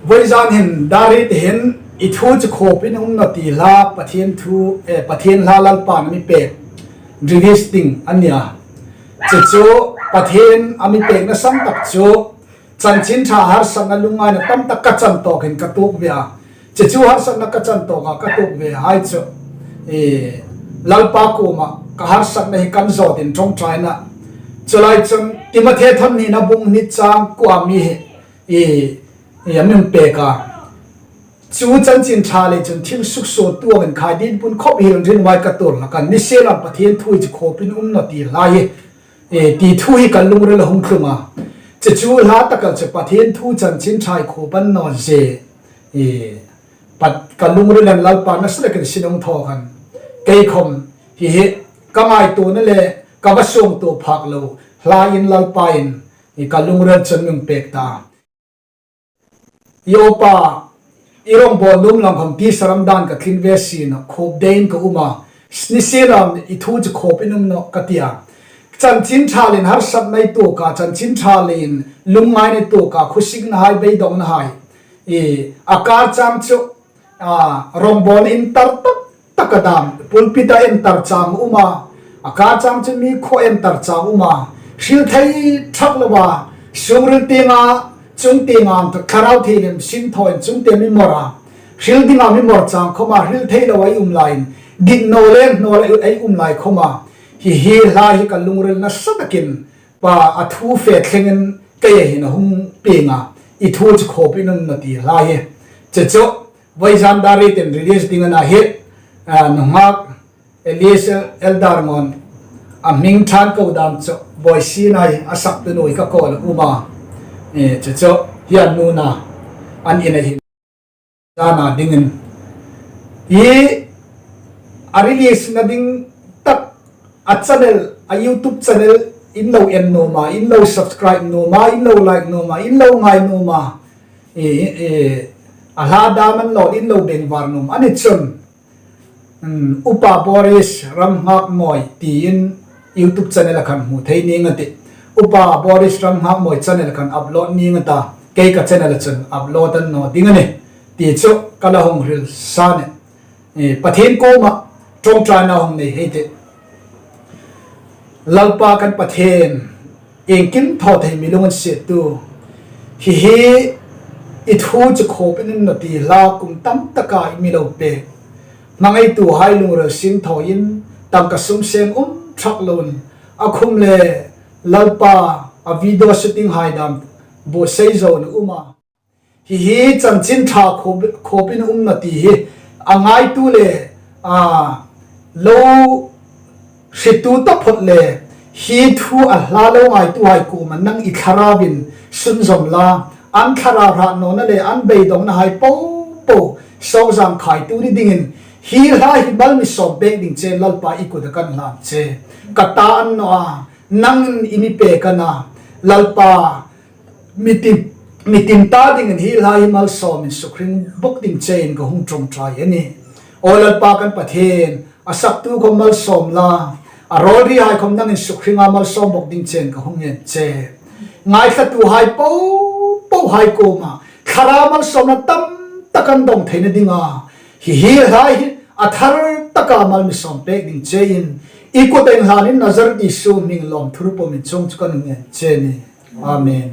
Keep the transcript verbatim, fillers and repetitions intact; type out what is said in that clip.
Vawizan hin dar ri te hin i thu chu khawpin um naw ti hla Pathien thu, eh, Pathien hla Lalpan a mi pek release ding a nih a. Chu chu Pathien a mi pekna san tak chu chanchin ṭha harsatna lungngaina tam tak ka chan tawkin ka tuok ve a. Chu chu harsatna ka chan tawka ka tuok ve hai chu, eh, Lalpa kuoma ka harsatna hi kan zawtin ṭawngṭaina. Chu lai chun Timothe thawn hnina bung hni chang kuo mi hi, eh, eh, a mi pek a. Chu chanchin ṭha lei chun thil suksuoltu angin khai din pun khawp hi rinum ka tuor hlak a, nisienlakhawm Pathien thu chu khawpin um naw ti hla hi, eh, ti thu hi ka lungrila hung tlung a. Chu chu hla taka chu Pathien thu chanchin ṭha hi khawp a ni naw zie, eh, pat ka lungrila Lalpa nasa takin sin hung thaw khan. Kei khawm hi hi ka ngaituona le ka va suongtuo phak lo hlain Lalpain, eh, ka lungrila chun mi pek ta. I upa, i rawngbawl nuom lang khawm tisa ram dan ka tlin ve si naw, khawp deiin ka um a, nisienlakhawm i thu chu khawpin um naw ka ti a. Chanchin ṭha leiin harsatna i tuok a, chanchin ṭha leiin lungngaina i tuok a, khuosikna hai, beidongna hai. I, a kar chang chu, a, rawngbawl intar tak taka dam, pulpita intar chang um a, a kar chang chu mi khuo intar chang um a, hril thei ṭhak loa, sungril tienga, chung tienga, thlarau thilin sin thawin chung tieng mi mawr a, hril dinga mi mawr chang khawma, hril thei loa ei um laiin, dit naw le naw le ei um lai khawma, hi hi hla hi ka lungrila nasa takin pa a thu fe thlengin kei a hin a hung pieng a, i thu chu khawpin um naw ti hla hi. Chu chu, vawizan dar ri ten release ding a na hi, a, nunghak Elias Elder ngawn a hming ṭha ko dam chu Boise-a a saktu nuoi ka call um a. E, chu chu hi a nuna an in a hin. Dana dingin. Hi a release na ding tak a channel, a YouTube channel in lo en nuom a, in lo subscribe nuom a, in lo like nuom a, in lo ngai nuom a. E, e, a hla dam an lo, in lo bengvar nuom a ni chun. Um, Upa Boris Ramnghakmawi tiin YouTube channel-a khan hmu thei ning a tih. Upa Boris Ramnghakmawi channel-a khan upload ning a ta. Kei ka channel-a chun upload a ni naw ding a nih. Ti chu ka la hung hril sa a nih. E, Pathien kuoma ṭawngṭaina hung nei hei tih. Lalpa kan Pathien, iengkim thaw thei mi lunginsiettu. Hi hi i thu chu khawpin um naw ti hla kum tam taka i mi lo pek. Hmangaituhai lungril sin thawin tangka sum seng um ṭhak loin a khum le Lalpa a video shooting hai dam buotsai zo ni um a. Hi hi chanchin ṭha khawp-, khawpin um naw ti hi a ngaitu le, a, lo hriettu taphawt le hi thu a hla lo ngaituhai kuoma nang i thlarauin sunzawm la, an thlarau hrat nawna le an beidongna hai po po sawk zang khaitu ni dingin hi hla hi mal mi sawm pek ding che Lalpa i kuta kan hlan che. Ka ta a ni naw a, nangin i mi pek a na Lalpa, mi tin, mi tin ta dingin hi hla hi malsawmin sukhring bawk ding chein ka hung ṭawngṭai a nih. Aw Lalpa kan Pathien, a saktu khawm malsawm la, a rawlrihai khawm nangin sukhringa malsawm bawk ding chein ka hung ngen che. Ngaithlatuhai po pohai kuoma thlarau malsawmna tam tak an dawng theina dinga hi hi hla hi a thar taka mal mi sawm pek ding chein i kuta in hlanin Nazareth Isu hmingin lawmthu ropui chungah kan ngen che a nih. Amen.